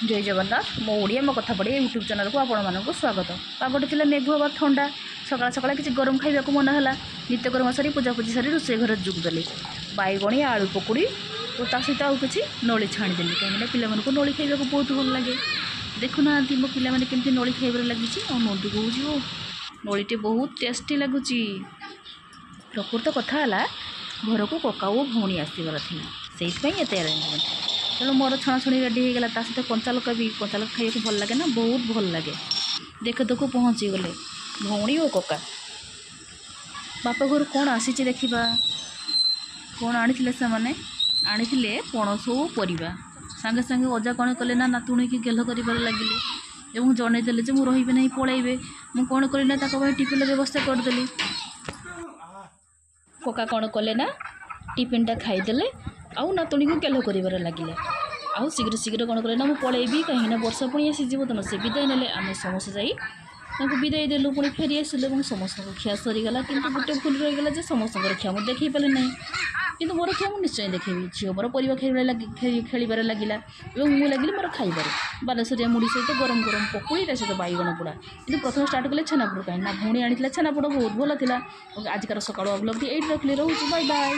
ଜୟ ଜଗନ୍ନାଥ। ମୋ ଓଡ଼ିଆ ମୋ କଥା ପଢ଼େ ୟୁଟ୍ୟୁବ୍ ଚ୍ୟାନେଲ୍କୁ ଆପଣମାନଙ୍କୁ ସ୍ୱାଗତ। ପାଗଟି ଥିଲା ମେଘୁଆ ବା ଥଣ୍ଡା। ସକାଳ ସକାଳେ କିଛି ଗରମ ଖାଇବାକୁ ମନ ହେଲା। ନିତ୍ୟକର୍ମ ସାରି, ପୂଜାପୂଜି ସାରି ରୋଷେଇ ଘରେ ଯୋଗ ଦେଲି। ବାଇଗଣୀ ଆଳୁ ପକୁଡ଼ି ଓ ତା ସହିତ ଆଉ କିଛି ନଳି ଛାଣିଦେଲି, କାହିଁକିନା ପିଲାମାନଙ୍କୁ ନଳି ଖାଇବାକୁ ବହୁତ ଭଲ ଲାଗେ। ଦେଖୁନାହାନ୍ତି ମୋ ପିଲାମାନେ କେମିତି ନଳି ଖାଇବାରେ ଲାଗିଛି। ଆଉ ନନ୍ଦୁ କହୁଛି, ଓ ନଳିଟି ବହୁତ ଟେଷ୍ଟି ଲାଗୁଛି। ପ୍ରକୃତ କଥା ହେଲା, ଘରକୁ କକା ଓ ଭଉଣୀ ଆସିବାର ଥିଲା, ସେଇଥିପାଇଁ ଏତେ ଆରେଞ୍ଜମେଣ୍ଟ। ତେଣୁ ମୋର ଛଣାଛଣି ରେଡ଼ି ହେଇଗଲା, ତା ସହିତ କଞ୍ଚାଲଙ୍କା ବି। କଞ୍ଚାଲଙ୍କା ଖାଇବାକୁ ଭଲ ଲାଗେ ନା? ବହୁତ ଭଲ ଲାଗେ। ଦେଖୁ ଦେଖୁ ପହଞ୍ଚିଗଲେ ଭଉଣୀ ଓ କକା। ବାପ ଘରୁ କ'ଣ ଆସିଛି ଦେଖିବା। କ'ଣ ଆଣିଥିଲେ ସେମାନେ? ଆଣିଥିଲେ ପଣସ ଓ ପରିବା। ସାଙ୍ଗେ ସାଙ୍ଗେ ଅଜା କ'ଣ କଲେ ନା, ନାତୁଣୀକି ଗେଲ କରିବାରେ ଲାଗିଲେ ଏବଂ ଜଣେଇଦେଲେ ଯେ ମୁଁ ରହିବି ନାହିଁ, ପଳେଇବେ। ମୁଁ କ'ଣ କଲି ନା, ତାଙ୍କ ପାଇଁ ଟିଫିନ୍ର ବ୍ୟବସ୍ଥା କରିଦେଲି। କକା କ'ଣ କଲେ ନା, ଟିଫିନ୍ଟା ଖାଇଦେଲେ ଆଉ ନାତୁଣୀକୁ ଗେଲ କରିବାରେ ଲାଗିଲେ। ଆଉ ଶୀଘ୍ର ଶୀଘ୍ର କ'ଣ କଲେ ନା, ମୁଁ ପଳେଇବି, କାହିଁକିନା ବର୍ଷା ପୁଣି ଆସିଯିବ। ତେଣୁ ସେ ବିଦାୟ ନେଲେ। ଆମେ ସମସ୍ତେ ଯାଇ ତାଙ୍କୁ ବିଦାୟ ଦେଲୁ, ପୁଣି ଫେରି ଆସିଲୁ ଏବଂ ସମସ୍ତଙ୍କ ଖିଆ ସରିଗଲା। କିନ୍ତୁ ଗୋଟେ ଭୁଲ ରହିଗଲା ଯେ ସମସ୍ତଙ୍କର ଖିଆ ମୁଁ ଦେଖେଇ ପାରିଲି ନାହିଁ, କିନ୍ତୁ ମୋର ଖିଆ ମୁଁ ନିଶ୍ଚୟ ଦେଖେଇବି। ଝିଅ ମୋର ପରିବା ଖେଳିବାରେ ଲାଗି ଖେଳିବାରେ ଲାଗିଲା ଏବଂ ମୁଁ ଲାଗିଲି ମୋର ଖାଇବାରେ। ବାଲେଶ୍ୱରିଆ ମୁଢ଼ି ସହିତ ଗରମ ଗରମ ପକୁଡ଼ି, ତା ସହିତ ବାଇଗଣ ପୋଡ଼ା। କିନ୍ତୁ ପ୍ରଥମେ ଷ୍ଟାର୍ଟ କଲେ ଛେନାପୋଡ଼, କାହିଁକି ନା ଭଉଣୀ ଆଣିଥିଲା ଛେନାପୋଡ଼, ବହୁତ ଭଲ ଥିଲା। ଆଜିକାର ସକାଳୁ ବ୍ଲଗ୍ଟି ଏଇଠି ରଖିଲି, ରହୁଛି, ବାଏ ବାଏ।